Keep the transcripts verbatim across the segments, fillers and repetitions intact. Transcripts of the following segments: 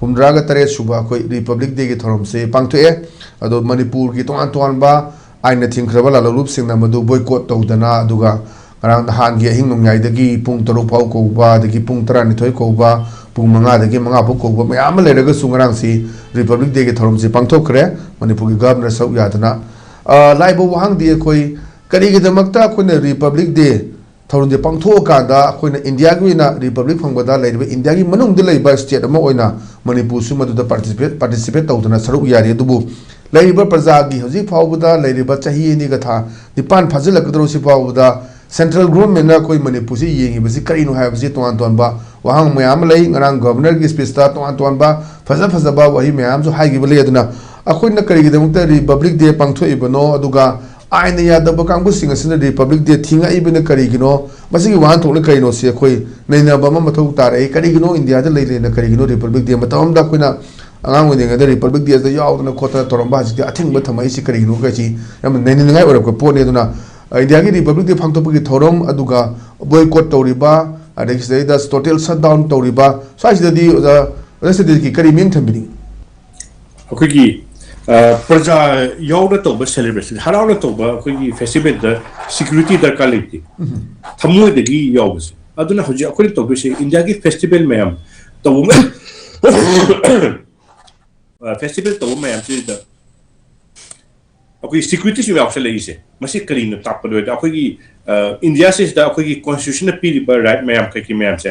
ꯍꯨꯝꯗ꯭ꯔꯥꯒ ꯇꯔꯦꯠ ꯁꯨꯕ ꯑꯩꯈꯣꯏ Republic Day ꯒꯤ ꯊꯧꯔꯝꯁꯤ ꯄꯥꯡꯊꯣꯛꯑꯦ꯫ ꯑꯗꯣ ꯃꯅꯤꯄꯨꯔꯒꯤ ꯇꯣꯉꯥꯟ ꯇꯣꯉꯥꯟꯕ ꯑꯥꯏꯟꯅ ꯊꯤꯡꯈ꯭ꯔꯕ ꯂꯥꯜꯍꯧꯂꯨꯞꯁꯤꯡꯅ ꯃꯗꯨ boycott ꯇꯧꯗꯅ, ꯑꯗꯨꯒ ꯉꯔꯥꯡ ꯅꯍꯥꯟꯒꯤ ꯑꯍꯤꯡ ꯅꯣꯡꯌꯥꯏꯗꯒꯤ ꯄꯨꯡ ꯇꯔꯨꯛ ꯐꯥꯎ ꯀꯧꯕ, ꯑꯗꯒꯤ ꯄꯨꯡ ꯇꯔꯥꯅꯤꯊꯣꯏ ꯀꯧꯕ, ꯄꯨꯡ ꯃꯉꯥꯗꯒꯤ ꯃꯉꯥ ꯐꯥꯎ ꯀꯧꯕ ꯃꯌꯥꯝ ꯑꯃ ꯂꯩꯔꯒꯁꯨ, ꯉꯔꯥꯡꯁꯤ Republic Day ꯒꯤ ꯊꯧꯔꯝꯁꯤ ꯄꯥꯡꯊꯣꯛꯈ꯭ꯔꯦ, ꯃꯅꯤꯄꯨꯔꯒꯤ Governor ꯁꯔꯨꯛ ꯌꯥꯗꯅ꯫ ꯑ, ꯂꯥꯛꯏꯕ ꯋꯥꯍꯪꯗꯤ ꯑꯩꯈꯣꯏ ꯀꯔꯤꯒꯤꯗꯃꯛꯇ ꯑꯩꯈꯣꯏꯅ Republic Day ꯊꯧꯔꯝꯁꯦ ꯄꯥꯡꯊꯣꯛꯑꯀꯥꯟꯗ ꯑꯩꯈꯣꯏꯅ ꯏꯟꯗꯤꯌꯥꯒꯤ ꯑꯣꯏꯅ Republic ꯐꯪꯕꯗ ꯂꯩꯔꯤꯕ ꯏꯟꯗꯤꯌꯥꯒꯤ ꯃꯅꯨꯡꯗ ꯂꯩꯕ state ꯑꯃ ꯑꯣꯏꯅ ꯃꯅꯤꯄꯨꯔꯁꯨ ꯃꯗꯨꯗ participate, participate ꯇꯧꯗꯅ ꯁꯔꯨꯛ ꯌꯥꯔꯤ꯫ ꯑꯗꯨꯕꯨ ꯂꯩꯔꯤꯕ ꯄ꯭ꯔꯖꯥꯒꯤ ꯍꯧꯖꯤꯛ ꯐꯥꯎꯕꯗ ꯂꯩꯔꯤꯕ ꯆꯍꯤ ꯑꯅꯤꯒ ꯊꯥ ꯅꯤꯄꯥꯟ ꯐꯥꯖꯤꯜꯂꯛꯀꯗꯧꯔꯤꯁꯤ ꯐꯥꯎꯕꯗ central government ꯅ ꯑꯩꯈꯣꯏ ꯃꯅꯤꯄꯨꯔꯁꯤ ꯌꯦꯡꯉꯤꯕꯁꯤ ꯀꯔꯤꯅꯣ ꯍꯥꯏꯕꯁꯤ ꯇꯣꯉꯥꯟ ꯇꯣꯉꯥꯟꯕ ꯋꯥꯍꯪ ꯃꯌꯥꯝ ꯑꯃ ꯂꯩ꯫ ꯉꯔꯥꯡ Governor ꯒꯤ speech ꯇ ꯇꯣꯉꯥꯟ ꯇꯣꯉꯥꯟꯕ ꯐꯖ ꯐꯖꯕ ꯋꯥꯍꯩ ꯃꯌꯥꯝꯁꯨ ꯍꯥꯏꯈꯤꯕ ꯂꯩ꯫ ꯑꯗꯨꯅ ꯑꯩꯈꯣꯏꯅ ꯀꯔꯤꯒꯤꯗꯃꯛꯇ Republic Day ꯄꯥꯡꯊꯣꯛꯏꯕꯅꯣ, ꯑꯗꯨꯒ ꯑꯥꯏꯟꯅ ꯌꯥꯗꯕ ꯀꯥꯡꯕꯨꯁꯤꯡ ꯑꯁꯤꯅ Republic Day ꯊꯤꯡꯉꯛꯏꯕꯅ ꯀꯔꯤꯒꯤꯅꯣ? ꯃꯁꯤꯒꯤ ꯋꯥꯍꯟꯊꯣꯛꯅ ꯀꯔꯤꯅꯣ? ꯁꯤ ꯑꯩꯈꯣꯏ ꯅꯩꯅꯕ ꯑꯃ ꯃꯊꯧ ꯇꯥꯔꯛꯏ꯫ ꯀꯔꯤꯒꯤꯅꯣ ꯏꯟꯗꯤꯌꯥꯗ ꯂꯩ ꯂꯩꯅ ꯀꯔꯤꯒꯤꯅꯣ Republic Day? ꯃꯇꯝ ꯑꯃꯗ ꯑꯩꯈꯣꯏꯅ ꯑꯉꯥꯡ ꯑꯣꯏꯔꯤꯉꯩꯗ Republic Day ꯗ ꯌꯥꯎꯗꯅ ꯈꯣꯠꯇꯅ ꯇꯧꯔꯝꯕ, ꯍꯧꯖꯤꯛꯇꯤ ꯑꯊꯤꯡꯕ ꯊꯝꯃꯛꯏꯁꯤ ꯀꯔꯤꯒꯤꯅꯣ? ꯀꯩꯁꯤ ꯌꯥꯝꯅ ꯅꯩꯅꯅꯤꯡꯉꯥꯏ ꯑꯣꯏꯔꯛꯄ ꯄꯣꯠꯅꯤ꯫ ꯑꯗꯨꯅ, ꯑ, ꯏꯟꯗꯤꯌꯥꯒꯤ Republic Day ꯄꯥꯡꯊꯣꯛꯄꯒꯤ ꯊꯧꯔꯝ, ꯑꯗꯨꯒ boycott ꯇꯧꯔꯤꯕ, ꯑꯗꯒꯤ ꯁꯤꯗꯩꯗ total shutdown ꯇꯧꯔꯤꯕ, ꯁ꯭ꯋꯥꯏꯁꯤꯗꯗꯤ ꯑꯣꯖꯥ, ꯑꯣꯖꯥ ꯁꯇꯤꯁꯀꯤ ꯀꯔꯤ ꯃꯤꯠꯌꯦꯡ ꯊꯝꯕꯤꯅꯤꯡꯉꯤ? ꯑꯩꯈꯣꯏꯒꯤ, ꯑ, ꯄ꯭ꯔꯖꯥ ꯌꯥꯎꯅ ꯇꯧꯕ celebration, ꯍꯔꯥꯎꯅ ꯇꯧꯕ ꯑꯩꯈꯣꯏꯒꯤ festival ꯗ security ꯗꯔꯀꯥꯔ ꯂꯩꯇꯦ꯫ ꯊꯃꯣꯏꯗꯒꯤ ꯌꯥꯎꯕꯁꯦ꯫ ꯑꯗꯨꯅ ꯍꯧꯖꯤꯛ ꯑꯩꯈꯣꯏꯅ ꯇꯧꯗꯣꯏꯁꯦ ꯏꯟꯗꯤꯌꯥꯒꯤ festival ꯃꯌꯥꯝ ꯇꯧꯕ ꯃ-, ꯑ, festival ꯇꯧꯕ ꯃꯌꯥꯝꯁꯤꯗ ꯑꯩꯈꯣꯏ security ꯁꯨ ꯌꯥꯎꯁꯜꯂꯛꯏꯁꯦ, ꯃꯁꯤ ꯀꯔꯤꯅꯣ ꯇꯥꯛꯄꯗꯣ ꯍꯥꯏꯗ, ꯑꯩꯈꯣꯏꯒꯤ, ꯑ, ꯏꯟꯗꯤꯌꯥꯁꯤꯗ ꯑꯩꯈꯣꯏꯒꯤ constitution ꯅ ꯄꯤꯔꯤꯕ right ꯃꯌꯥꯝ, ꯀꯩꯀꯩ ꯃꯌꯥꯝꯁꯦ,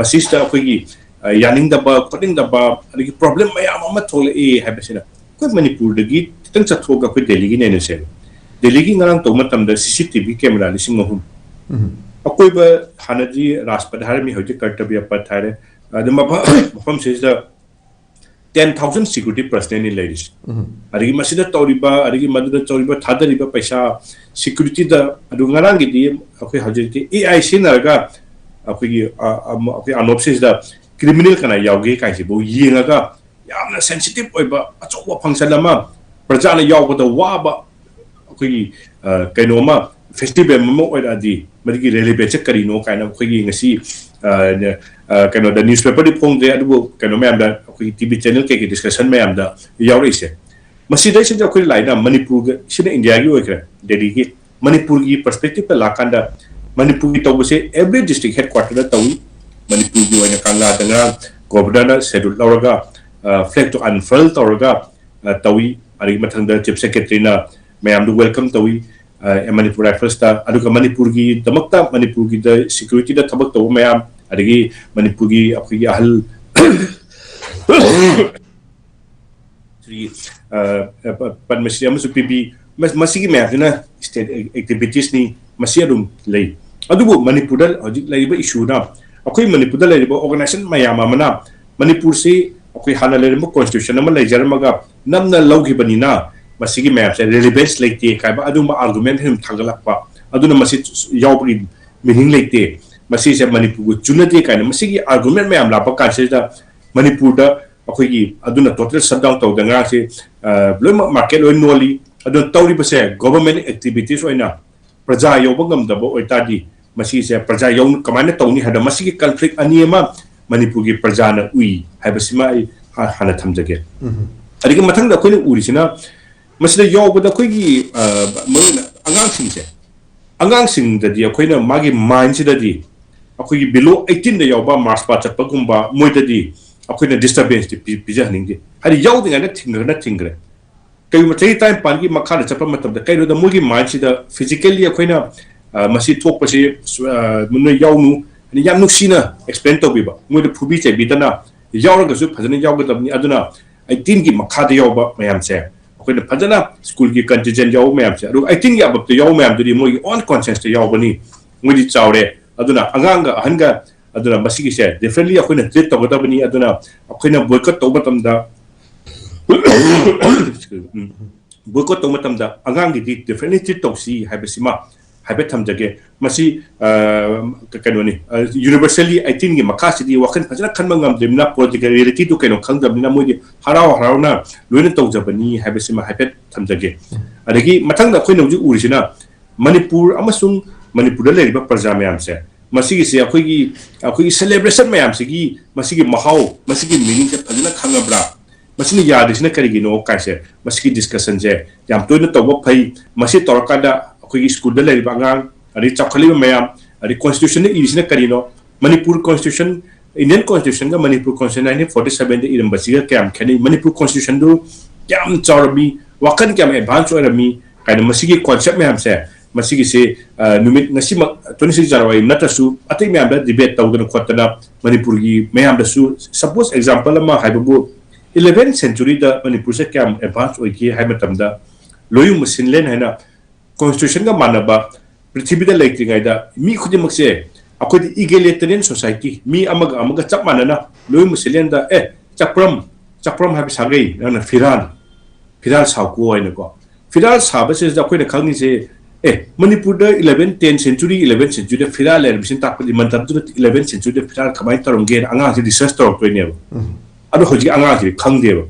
ꯃꯁꯤꯁꯤꯗ ꯑꯩꯈꯣꯏꯒꯤ, ꯑ, ꯌꯥꯅꯤꯡꯗꯕ ꯈꯣꯠꯅꯤꯡꯗꯕ, ꯑꯗꯒꯤ problem ꯃꯌꯥꯝ ꯑꯃ ꯊꯣꯛꯂꯛꯑꯦ ꯍꯥꯏꯕꯁꯤꯅ, ꯑꯩꯈꯣꯏ ꯃꯅꯤꯄꯨꯔꯗꯒꯤ ꯈꯤꯇꯪ ꯆꯠꯊꯣꯛꯑꯒ ꯑꯩꯈꯣꯏ ꯗꯦꯜꯂꯤꯒꯤ ꯅꯩꯅꯁꯦꯕ꯫ ꯗꯦꯜꯂꯤꯒꯤ ꯉꯔꯥꯡ ꯇꯧꯕ ꯃꯇꯝꯗ C C T V camera ꯂꯤꯁꯤꯡ ꯑꯍꯨꯝ꯫ ꯑꯀꯣꯏꯕ ꯍꯥꯟꯅꯗꯤ ꯔꯥꯖꯄꯊ ꯍꯥꯏꯔꯝꯃꯤ, ꯍꯧꯖꯤꯛ ꯀꯔꯇꯕ꯭ꯌ ꯄꯊ ꯍꯥꯏꯔꯦ꯫ ꯑꯗꯨ ꯃꯐꯝ, ꯃꯐꯝꯁꯤꯗ ten thousand security personnel ꯅꯤ ꯂꯩꯔꯤꯁꯦ꯫ ꯑꯗꯒꯤ ꯃꯁꯤꯗ ꯇꯧꯔꯤꯕ, ꯑꯗꯒꯤ ꯃꯗꯨꯗ ꯇꯧꯔꯤꯕ, ꯊꯥꯗꯔꯤꯕ ꯄꯩꯁꯥ, security ꯗ, ꯑꯗꯨ ꯉꯔꯥꯡꯒꯤꯗꯤ ꯑꯩꯈꯣꯏ ꯍꯧꯖꯤꯛꯇꯤ A I ꯁꯤꯖꯤꯟꯅꯔꯒ ꯑꯩꯈꯣꯏꯒꯤ, ꯑ, ꯑ, ꯑꯩꯈꯣꯏ ꯑꯅꯣꯞꯁꯤꯗ criminal ꯀꯅꯥ ꯌꯥꯎꯒꯦ ꯀꯥꯏꯁꯤꯕꯨ ꯌꯦꯡꯉꯒ, ꯌꯥꯝꯅ sensitive ꯑꯣꯏꯕ ꯑꯆꯧꯕ function ꯑꯃ, ꯄ꯭ꯔꯖꯥꯅ ꯌꯥꯎꯕꯗ ꯋꯥꯕ, ꯑꯩꯈꯣꯏꯒꯤ, ꯑ, ꯀꯩꯅꯣ ꯑꯃ, festival ꯑꯃ ꯑꯣꯏꯔꯛꯑꯗꯤ ꯃꯗꯨꯒꯤ relevance ꯁꯦ ꯀꯔꯤꯅꯣ ꯀꯥꯏꯅ ꯑꯩꯈꯣꯏꯒꯤ ꯉꯁꯤ ꯑ, ꯑ, ꯀꯩꯅꯣꯗ ꯅ꯭ꯌꯨꯁꯄꯦꯄꯔꯗꯤ ꯐꯣꯡꯗ꯭ꯔꯦ, ꯑꯗꯨꯕꯨ ꯀꯩꯅꯣ ꯃꯌꯥꯝꯗ, ꯑꯩꯈꯣꯏꯒꯤ ꯇꯤ ꯚꯤ ꯆꯦꯅꯦꯜ ꯀꯩꯀꯩ ꯗꯤꯁꯀꯁꯟ ꯃꯌꯥꯝꯗ ꯌꯥꯎꯔꯛꯏꯁꯦ꯫ ꯃꯁꯤꯗꯩꯁꯤꯗ ꯑꯩꯈꯣꯏ ꯂꯥꯛꯏꯅ ꯃꯅꯤꯄꯨꯔꯒ, ꯁꯤꯅ ꯏꯟꯗꯤꯌꯥꯒꯤ ꯑꯣꯏꯈ꯭ꯔꯦ, ꯗꯦꯜꯂꯤꯒꯤ꯫ ꯃꯅꯤꯄꯨꯔꯒꯤ ꯄꯔꯁꯄꯦꯛꯇꯤꯞꯇ ꯂꯥꯛꯀꯥꯟꯗ ꯃꯅꯤꯄꯨꯔꯒꯤ ꯇꯧꯕꯁꯦ ꯑꯦꯕ꯭ꯔꯤ ꯗꯤꯁꯇ꯭ꯔꯤꯛ ꯍꯦꯗ ꯀ꯭ꯋꯥꯇꯔꯗ ꯇꯧꯏ꯫ ꯃꯅꯤꯄꯨꯔꯒꯤ ꯑꯣꯏꯅ ꯀꯪꯂꯥꯗ ꯉꯔꯥꯡ ꯒꯣꯕꯔꯅꯔꯅ ꯁꯦꯂꯨꯠ ꯂꯧꯔꯒ, ꯐ꯭ꯂꯦꯛꯇꯣ ꯑꯟꯐꯔꯜ ꯇꯧꯔꯒ, ꯑ, ꯇꯧꯏ꯫ ꯑꯗꯒꯤ ꯃꯊꯪꯗ ꯆꯤꯐ ꯁꯦꯀ꯭ꯔꯦꯇꯔꯤꯅ ꯃꯌꯥꯝꯗꯨ ꯋꯦꯜꯀꯝ ꯇꯧꯏ, ꯑ, ꯃꯅꯤꯄꯨꯔ ꯔꯥꯏꯐꯜꯁꯇ꯫ ꯑꯗꯨꯒ ꯃꯅꯤꯄꯨꯔꯒꯤꯗꯃꯛꯇ, ꯃꯅꯤꯄꯨꯔꯒꯤꯗ ꯁꯦꯀ꯭ꯌꯨꯔꯤꯇꯤꯗ ꯊꯕꯛ ꯇꯧꯕ ꯃꯌꯥꯝ, ꯑꯗꯒꯤ ꯃꯅꯤꯄꯨꯔꯒꯤ ꯑꯩꯈꯣꯏꯒꯤ ꯑꯍꯜ ꯁ꯭ꯔꯤ, ꯑ, ꯄ-, ꯄꯗꯃꯁ꯭ꯔꯤ ꯑꯃꯁꯨ ꯄꯤꯕꯤ꯫ ꯃ-, ꯃꯁꯤꯒꯤ ꯃꯌꯥꯝꯁꯤꯅ ꯁ꯭ꯇꯦꯠ ꯑꯦꯛ-, ꯑꯦꯛꯇꯤꯚꯤꯇꯤꯁꯅꯤ, ꯃꯁꯤ ꯑꯗꯨꯝ ꯂꯩ꯫ ꯑꯗꯨꯕꯨ ꯃꯅꯤꯄꯨꯔꯗ ꯍꯧꯖꯤꯛ ꯂꯩꯔꯤꯕ ꯏꯁꯨꯅ ꯑꯩꯈꯣꯏ ꯃꯅꯤꯄꯨꯔꯗ ꯂꯩꯔꯤꯕ ꯑꯣꯔꯒꯅꯥꯏꯖꯦꯁꯟ ꯃꯌꯥꯝ ꯑꯃꯅ ꯃꯅꯤꯄꯨꯔꯁꯤ ꯑꯩꯈꯣꯏ ꯍꯥꯟꯅ ꯂꯩꯔꯝꯕ ꯀꯣꯟꯁꯇꯤꯇ꯭ꯌꯨꯁꯟ ꯑꯃ ꯂꯩꯖꯔꯝꯃꯒ ꯅꯝꯅ ꯂꯧꯈꯤꯕꯅꯤꯅ ꯃꯁꯤꯒꯤ ꯃꯌꯥꯝꯁꯦ ꯔꯤꯂꯤꯚꯦꯟꯁ ꯂꯩꯇꯦ ꯀꯥꯏꯕ ꯑꯗꯨꯝꯕ ꯑꯥꯔꯒꯨꯃꯦꯟ ꯑꯗꯨꯝ ꯊꯥꯡꯒꯠꯂꯛꯄ, ꯑꯗꯨꯅ ꯃꯁꯤ ꯌꯥꯎꯕꯒꯤ ꯃꯤꯅꯤꯡ ꯂꯩꯇꯦ, ꯃꯁꯤꯁꯦ ꯃꯅꯤꯄꯨꯔꯒ ꯆꯨꯅꯗꯦ ꯀꯥꯏꯅ ꯃꯁꯤꯒꯤ ꯑꯥꯔꯒꯨꯃꯦꯟ ꯃꯌꯥꯝ ꯂꯥꯛꯄ ꯀꯥꯟꯁꯤꯗ ꯃꯅꯤꯄꯨꯔꯗ ꯑꯩꯈꯣꯏꯒꯤ ꯑꯗꯨꯅ ꯇꯣꯇꯦꯜ ꯁꯠꯗꯥꯎꯟ ꯇꯧꯗ ꯉꯔꯥꯡꯁꯦ, ꯑ, ꯂꯣꯏꯅꯃꯛ ꯃꯥꯔꯀꯦꯠ ꯂꯣꯏ ꯅꯣꯜꯂꯤ꯫ ꯑꯗꯨꯅ ꯇꯧꯔꯤꯕꯁꯦ ꯒꯣꯚꯔꯟꯃꯦꯟ ꯑꯦꯛꯇꯤꯚꯤꯇꯤꯁ ꯑꯣꯏꯅ ꯄ꯭ꯔꯖꯥ ꯌꯧꯕ ꯉꯝꯗꯕ ꯑꯣꯏꯇꯥꯔꯗꯤ ꯃꯁꯤꯁꯦ ꯄ꯭ꯔꯖꯥ ꯌꯧ-, ꯀꯃꯥꯏꯅ ꯇꯧꯅꯤ ꯍꯥꯏꯕꯗ ꯃꯁꯤꯒꯤ ꯀꯟꯐ꯭ꯂꯤꯛ ꯑꯅꯤ ꯑꯃ ꯃꯅꯤꯄꯨꯔꯒꯤ ꯄ꯭ꯔꯖꯥꯅ ꯎꯏ ꯍꯥꯏꯕꯁꯤꯃ ꯑꯩ ꯍꯥ-, ꯍꯥꯟꯅ ꯊꯝꯖꯒꯦ꯫ ꯑꯗꯒꯤ ꯃꯊꯪꯗ ꯑꯩꯈꯣꯏꯅ ꯎꯔꯤꯁꯤꯅ ꯃꯁꯤꯗ ꯌꯥꯎꯕꯗ ꯑꯩꯈꯣꯏꯒꯤ, ꯑ, ꯃꯔꯨꯑꯣꯏꯅ ꯑꯉꯥꯡꯁꯤꯡꯁꯦ, ꯑꯉꯥꯡꯁꯤꯡꯗꯗꯤ ꯑꯩꯈꯣꯏꯅ ꯃꯥꯒꯤ ꯃꯥꯏꯟꯁꯤꯗꯗꯤ ꯑꯩꯈꯣꯏꯒꯤ ꯕꯤꯂꯣ ꯑꯩꯠꯇꯤꯟꯗ ꯌꯥꯎꯕ ꯃꯥꯔꯁ ꯄꯥꯁ ꯆꯠꯄꯒꯨꯝꯕ ꯃꯣꯏꯗꯗꯤ ꯑꯩꯈꯣꯏꯅ ꯗꯤꯁꯇꯔꯕꯦꯟꯁꯇꯤ ꯄꯤ-, ꯄꯤꯖꯍꯟꯅꯤꯡꯗꯦ꯫ ꯍꯥꯏꯗꯤ ꯌꯥꯎꯗ꯭ꯔꯤꯉꯩꯗ ꯊꯤꯡꯈ꯭ꯔꯒꯅ ꯊꯤꯡꯈ꯭ꯔꯦ꯫ ꯀꯩꯒꯨꯝꯕ ꯆꯍꯤ ꯇꯔꯥꯅꯤꯄꯥꯟꯒꯤ ꯃꯈꯥꯗ ꯆꯠꯄ ꯃꯇꯝꯗ ꯀꯩꯅꯣꯗ ꯃꯣꯏꯒꯤ ꯃꯥꯏꯟꯁꯤꯗ ꯐꯤꯖꯤꯀꯦꯜꯂꯤ ꯑꯩꯈꯣꯏꯅ, ꯑ, ꯃꯁꯤ ꯊꯣꯛꯄꯁꯤ, ꯑ, ꯅꯣꯏ ꯌꯥꯎꯅꯨ, ꯍꯥꯏꯗꯤ ꯌꯥꯝ ꯅꯨꯡꯁꯤꯅ ꯑꯦꯛꯁꯄ꯭ꯂꯦꯟ ꯇꯧꯕꯤꯕ, ꯃꯣꯏꯗ ꯐꯨꯕꯤ ꯆꯩꯕꯤꯗꯅ ꯌꯥꯎꯔꯒꯁꯨ ꯐꯖꯅ ꯌꯥꯎꯒꯗꯕꯅꯤ꯫ ꯑꯗꯨꯅ ꯑꯩꯠꯇꯤꯟꯒꯤ ꯃꯈꯥꯗ ꯌꯥꯎꯕ ꯃꯌꯥꯝꯁꯦ ꯑꯩꯈꯣꯏꯅ ꯐꯖꯅ ꯁ꯭ꯀꯨꯜꯒꯤ ꯀꯟꯇꯤꯟꯖꯦꯟ ꯌꯥꯎꯕ ꯃꯌꯥꯝꯁꯦ, ꯑꯗꯨꯒ ꯑꯩꯠꯇꯤꯟꯒꯤ ꯑꯕꯞꯇ ꯌꯥꯎꯕ ꯃꯌꯥꯝꯗꯨꯗꯤ ꯃꯣꯏꯒꯤ ꯑꯣꯟ ꯀꯣꯟꯁꯤꯌꯟꯁꯇ ꯌꯥꯎꯕꯅꯤ, ꯃꯣꯏꯗꯤ ꯆꯥꯎꯔꯦ꯫ ꯑꯗꯨꯅ ꯑꯉꯥꯡꯒ ꯑꯍꯟꯒ, ꯑꯗꯨꯅ ꯃꯁꯤꯒꯤꯁꯦ ꯗꯤꯐ꯭ꯔꯦꯟꯂꯤ ꯑꯩꯈꯣꯏꯅ ꯇ꯭ꯔꯤꯠ ꯇꯧꯒꯗꯕꯅꯤ꯫ ꯑꯗꯨꯅ ꯑꯩꯈꯣꯏꯅ ꯕꯣꯏꯀꯠ ꯇꯧꯕ ꯃꯇꯝꯗ, ꯎꯝ, ꯕꯣꯏꯀꯣꯠ ꯇꯧꯕ ꯃꯇꯝꯗ ꯑꯉꯥꯡꯒꯤꯗꯤ ꯗꯤꯐ꯭ꯔꯦꯟꯂꯤ ꯇ꯭ꯔꯤꯠ ꯇꯧꯁꯤ ꯍꯥꯏꯕꯁꯤꯃ ꯍꯥꯏꯐꯦꯠ ꯊꯝꯖꯒꯦ꯫ ꯃꯁꯤ, ꯑ, ꯀ-, ꯀꯩꯅꯣꯅꯤ, ꯑ, ꯌꯨꯅꯤꯚꯔꯁꯦꯜꯂꯤ ꯑꯩꯠꯇꯤꯟꯒꯤ ꯃꯈꯥꯁꯤꯗꯤ ꯋꯥꯈꯜ ꯐꯖꯅ ꯈꯟꯕ ꯉꯝꯗ꯭ꯔꯤꯕꯅꯤꯅ, ꯄꯣꯂꯤꯇꯤꯀꯦꯜ ꯔꯤꯌꯦꯂꯤꯇꯤꯗꯨ ꯀꯩꯅꯣ ꯈꯪꯗꯕꯅꯤꯅ, ꯃꯣꯏꯗꯤ ꯍꯔꯥꯎ ꯍꯔꯥꯎꯅ ꯂꯣꯏꯅ ꯇꯧꯖꯕꯅꯤ ꯍꯥꯏꯕꯁꯤꯃ ꯍꯥꯏꯐꯦꯠ ꯊꯝꯖꯒꯦ꯫ ꯑꯗꯒꯤ ꯃꯊꯪꯗ ꯑꯩꯈꯣꯏꯅ ꯍꯧꯖꯤꯛ ꯎꯔꯤꯁꯤꯅ ꯃꯅꯤꯄꯨꯔ ꯑꯃꯁꯨꯡ ꯃꯅꯤꯄꯨꯔꯗ ꯂꯩꯔꯤꯕ ꯄ꯭ꯔꯖꯥ ꯃꯌꯥꯝꯁꯦ ꯃꯁꯤꯒꯤꯁꯦ ꯑꯩꯈꯣꯏꯒꯤ ꯑꯩꯈꯣꯏꯒꯤ ꯁꯦꯂꯦꯕ꯭ꯔꯦꯁꯟ ꯃꯌꯥꯝꯁꯤꯒꯤ ꯃꯁꯤꯒꯤ ꯃꯍꯥꯎ, ꯃꯁꯤꯒꯤ ꯃꯤꯅꯤꯡꯁꯦ ꯐꯖꯅ ꯈꯪꯉꯕ꯭ꯔꯥ, ꯃꯁꯤꯅ ꯌꯥꯗ꯭ꯔꯤꯁꯤꯅ ꯀꯔꯤꯒꯤꯅꯣ ꯀꯥꯏꯁꯦ, ꯃꯁꯤꯒꯤ ꯗꯤꯁꯀꯁꯟꯁꯦ ꯌꯥꯝ ꯇꯣꯏꯅ ꯇꯧꯕ ꯐꯩ꯫ ꯃꯁꯤ ꯇꯧꯔꯀꯥꯟꯗ ꯑꯩꯈꯣꯏꯒꯤ ꯁ꯭ꯀꯨꯜꯗ ꯂꯩꯔꯤꯕ ꯑꯉꯥꯡ, ꯑꯗꯩ ꯆꯥꯎꯈꯠꯂꯤꯕ ꯃꯌꯥꯝ, ꯑꯗꯩ ꯀꯣꯟꯁꯇꯤꯇ꯭ꯌꯨꯁꯟꯗ ꯏꯔꯤꯁꯤꯅ ꯀꯔꯤꯅꯣ, ꯃꯅꯤꯄꯨꯔ ꯀꯣꯟꯁꯇꯤꯇ꯭ꯌꯨꯁꯟ, ꯏꯟꯗꯤꯌꯟ ꯀꯣꯟꯁꯇꯤꯇ꯭ꯌꯨꯁꯟꯒ ꯃꯅꯤꯄꯨꯔ ꯀꯣꯟꯁꯇꯤꯇ꯭ꯌꯨꯁꯟ ꯅꯥꯏꯟꯇꯤꯟ ꯐꯣꯔꯇꯤ ꯁꯕꯦꯟꯗ ꯏꯔꯝꯕꯁꯤꯒ ꯀꯌꯥꯝ ꯈꯦꯠꯅꯩ, ꯃꯅꯤꯄꯨꯔ ꯀꯣꯟꯁꯇꯤꯇ꯭ꯌꯨꯁꯟꯗꯨ ꯀꯌꯥꯝ ꯆꯥꯎꯔꯝꯃꯤ, ꯋꯥꯈꯜ ꯀꯌꯥꯝ ꯑꯦꯗꯚꯥꯟꯁ ꯑꯣꯏꯔꯝꯃꯤ ꯀꯥꯏꯅ, ꯃꯁꯤꯒꯤ ꯀꯣꯟꯁꯦꯞ ꯃꯌꯥꯝꯁꯦ, ꯃꯁꯤꯒꯤꯁꯤ, ꯑ, ꯅꯨꯃꯤꯠ ꯉꯁꯤꯃꯛ, twenty six January ꯅꯠꯇ꯭ꯔꯁꯨ ꯑꯇꯩ ꯃꯌꯥꯝꯗ ꯗꯤꯕꯦꯠ ꯇꯧꯗꯅ ꯈꯣꯠꯇꯅ, ꯃꯅꯤꯄꯨꯔꯒꯤ ꯃꯌꯥꯝꯗꯁꯨ, ꯁꯄꯣꯁ ꯑꯦꯛꯖꯥꯝꯄꯜ ꯑꯃ ꯍꯥꯏꯕꯕꯨ, ꯏꯂꯦꯚꯦꯟ ꯁꯦꯟꯆꯨꯔꯤꯗ ꯃꯅꯤꯄꯨꯔꯁꯦ ꯀꯌꯥꯝ ꯑꯦꯗꯚꯥꯟꯁ ꯑꯣꯏꯒꯦ ꯍꯥꯏꯕ ꯃꯇꯝꯗ, ꯂꯣꯌꯨꯡ ꯃꯁꯤꯟꯂꯦꯟ ꯍꯥꯏꯅ ꯀꯣꯟꯁꯇꯤꯇ꯭ꯌꯨꯁꯟꯒ ꯃꯥꯟꯅꯕ ꯄ꯭ꯔꯤꯊꯤꯕꯤꯗ ꯂꯩꯇ꯭ꯔꯤꯉꯩꯗ ꯃꯤ ꯈꯨꯗꯤꯡꯃꯛꯁꯦ ꯑꯩꯈꯣꯏꯗꯤ ꯏꯒꯦꯂꯤꯇꯔꯤꯌꯟ ꯁꯣꯁꯥꯏꯇꯤ, ꯃꯤ ꯑꯃꯒ ꯑꯃꯒ ꯆꯞ ꯃꯥꯟꯅꯅ ꯂꯣꯏꯅꯃꯛ ꯁꯤꯂꯦꯟꯗ, "ꯑꯦ, ꯆꯥꯛꯄ꯭ꯔꯝ, ꯆꯥꯛꯄ꯭ꯔꯝ ꯍꯥꯏꯕ ꯁꯥꯒꯩ, ꯅꯪꯅ ꯐꯤꯔꯥꯜ, ꯐꯤꯔꯥꯜ ꯁꯥꯎꯀꯣ" ꯍꯥꯏꯅꯀꯣ꯫ ꯐꯤꯔꯥꯜ ꯁꯥꯕꯁꯤꯗ ꯑꯩꯈꯣꯏꯅ ꯈꯪꯉꯤꯁꯦ, ꯑꯦ, ꯃꯅꯤꯄꯨꯔꯗ ꯏꯂꯚꯦꯟ, ꯇꯦꯟ ꯁꯦꯟꯆꯨꯔꯤ, ꯏꯂꯚꯦꯟ ꯁꯦꯟꯆꯨꯔꯤꯗ ꯐꯤꯔꯥꯜ ꯂꯩꯔꯝꯃꯤꯁꯤꯅ ꯇꯥꯛꯄꯗꯤ ꯃꯇꯝꯗꯨꯗ ꯏꯂꯚꯦꯟ ꯁꯦꯟꯆꯨꯔꯤꯗ ꯐꯤꯔꯥꯜ ꯀꯃꯥꯏꯅ ꯇꯧꯔꯝꯒꯦꯅ ꯑꯉꯥꯡꯁꯤ ꯔꯤꯁꯔꯁ ꯇꯧꯔꯛꯇꯣꯏꯅꯦꯕ꯫ ꯑꯗꯣ ꯍꯧꯖꯤꯛ ꯑꯉꯥꯡꯁꯤꯗꯤ ꯈꯪꯗꯦꯕ꯫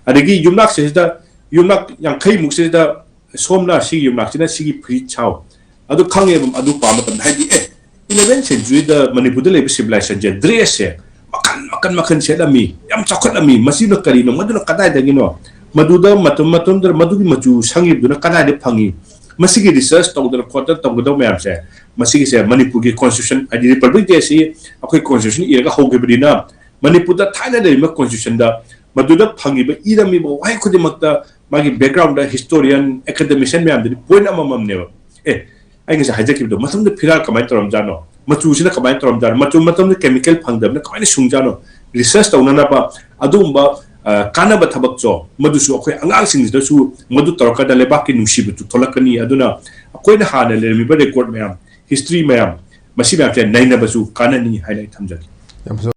ꯑꯗꯒꯤ ꯌꯨꯝꯅꯥꯛꯁꯤꯗ, ꯌꯨꯝꯅꯥꯛ ꯌꯥꯡꯈꯩꯃꯨꯛꯁꯤꯗ ꯁꯣꯝꯅ ꯁꯤꯒꯤ ꯌꯨꯝꯅꯥꯛꯁꯤꯅ ꯁꯤꯒꯤ ꯐꯨꯔꯤꯠ ꯁꯥꯎ꯫ ꯑꯗꯨ ꯈꯪꯉꯦꯕ, ꯑꯗꯨ ꯄꯥꯕ ꯃꯇꯝꯗ, ꯍꯥꯏꯗꯤ, ꯑꯦ, ꯏꯂꯚꯦꯟ ꯁꯦꯟꯆꯨꯔꯤꯗ ꯃꯅꯤꯄꯨꯔꯗ ꯂꯩꯕ ꯁꯤꯚꯤꯂꯥꯏꯖꯦꯁꯟꯁꯦ, ꯗ꯭ꯔꯦꯁꯁꯦ ꯃꯈꯟ ꯃꯈꯟ ꯃꯈꯟ ꯁꯦꯠꯂꯝꯃꯤ, ꯌꯥꯝ ꯆꯥꯎꯈꯠꯂꯝꯃꯤ꯫ ꯃꯁꯤꯅ ꯀꯔꯤꯅꯣ? ꯃꯗꯨꯅ ꯀꯗꯥꯏꯗꯒꯤꯅꯣ? ꯃꯗꯨꯗ ꯃꯇꯝ, ꯃꯇꯝꯗꯨꯗ ꯃꯗꯨꯒꯤ ꯃꯆꯨ ꯁꯪꯉꯤꯕꯗꯨꯅ ꯀꯗꯥꯏꯗ ꯐꯪꯉꯤ? ꯃꯁꯤꯒꯤ ꯔꯤꯁꯔꯁ ꯇꯧꯗꯅ ꯈꯣꯠꯇꯅ ꯇꯧꯒꯗꯕ ꯃꯌꯥꯝꯁꯦ, ꯃꯁꯤꯒꯤꯁꯦ ꯃꯅꯤꯄꯨꯔꯒꯤ ꯀꯣꯟꯁꯇꯤꯇ꯭ꯌꯨꯁꯟ, ꯍꯥꯏꯗꯤ ꯔꯤꯄꯕ꯭ꯂꯤꯛ ꯗꯦꯁꯤ ꯑꯩꯈꯣꯏ ꯀꯣꯟꯁꯇꯤꯇ꯭ꯌꯨꯁꯟ ꯏꯔꯒ ꯍꯧꯈꯤꯕꯅꯤꯅ, ꯃꯅꯤꯄꯨꯔꯗ ꯊꯥꯏꯅ ꯂꯩꯔꯝꯕ ꯀꯣꯟꯁꯇꯤꯇ꯭ꯌꯨꯁꯟꯗ ꯃꯗꯨꯗ ꯐꯪꯉꯤꯕ, ꯏꯔꯝꯃꯤꯕ ꯋꯥꯍꯩ ꯈꯨꯗꯤꯡꯃꯛꯇ ꯃꯥꯒꯤ ꯕꯦꯛꯒ꯭ꯔꯥꯎꯟꯗ ꯍꯤꯁꯇꯣꯔꯤꯌꯟ, ꯑꯦꯀꯥꯗꯦꯃꯤꯁꯤꯌꯟ ꯃꯌꯥꯝꯗꯨꯗꯤ ꯄꯣꯏꯟ ꯑꯃꯃꯝꯅꯦꯕ꯫ ꯑꯦ, ꯑꯩ ꯉꯁꯥꯏ ꯍꯥꯏꯖꯈꯤꯕꯗꯣ, ꯃꯇꯝꯗꯨꯗ ꯐꯤꯔꯥꯜ ꯀꯃꯥꯏꯅ ꯇꯧꯔꯝꯖꯥꯠꯅꯣ, ꯃꯆꯨꯁꯤꯅ ꯀꯃꯥꯏꯅ ꯇꯧꯔꯝꯖꯥꯠꯅꯣ, ꯃꯆꯨ ꯃꯇꯝꯗ ꯀꯦꯃꯤꯀꯦꯜ ꯐꯪꯗꯕꯅ ꯀꯃꯥꯏꯅ ꯁꯨꯡꯖꯥꯠꯅꯣ, ꯔꯤꯁꯔꯁ ꯇꯧꯅꯅꯕ ꯑꯗꯨꯒꯨꯝꯕ, ꯑ, ꯀꯥꯟꯅꯕ ꯊꯕꯛꯁꯨ, ꯃꯗꯨꯁꯨ ꯑꯩꯈꯣꯏ ꯑꯉꯥꯡꯁꯤꯡꯁꯤꯗꯁꯨ ꯃꯗꯨ ꯇꯧꯔꯀꯥꯟꯗ ꯂꯩꯕꯥꯛꯀꯤ ꯅꯨꯡꯁꯤꯕꯗꯨ ꯊꯣꯛꯂꯛꯀꯅꯤ꯫ ꯑꯗꯨꯅ ꯑꯩꯈꯣꯏꯅ ꯍꯥꯟꯅ ꯂꯩꯔꯝꯃꯤꯕ ꯔꯦꯀꯣꯔꯗ ꯃꯌꯥꯝ, ꯍꯤꯁꯇ꯭ꯔꯤ ꯃꯌꯥꯝ, ꯃꯁꯤ ꯃꯌꯥꯝꯁꯦ ꯅꯩꯅꯕꯁꯨ ꯀꯥꯟꯅꯅꯤ ꯍꯥꯏꯅ ꯑꯩ ꯊꯝꯖꯒꯦ꯫ ꯌꯥꯝ ꯐꯖꯕ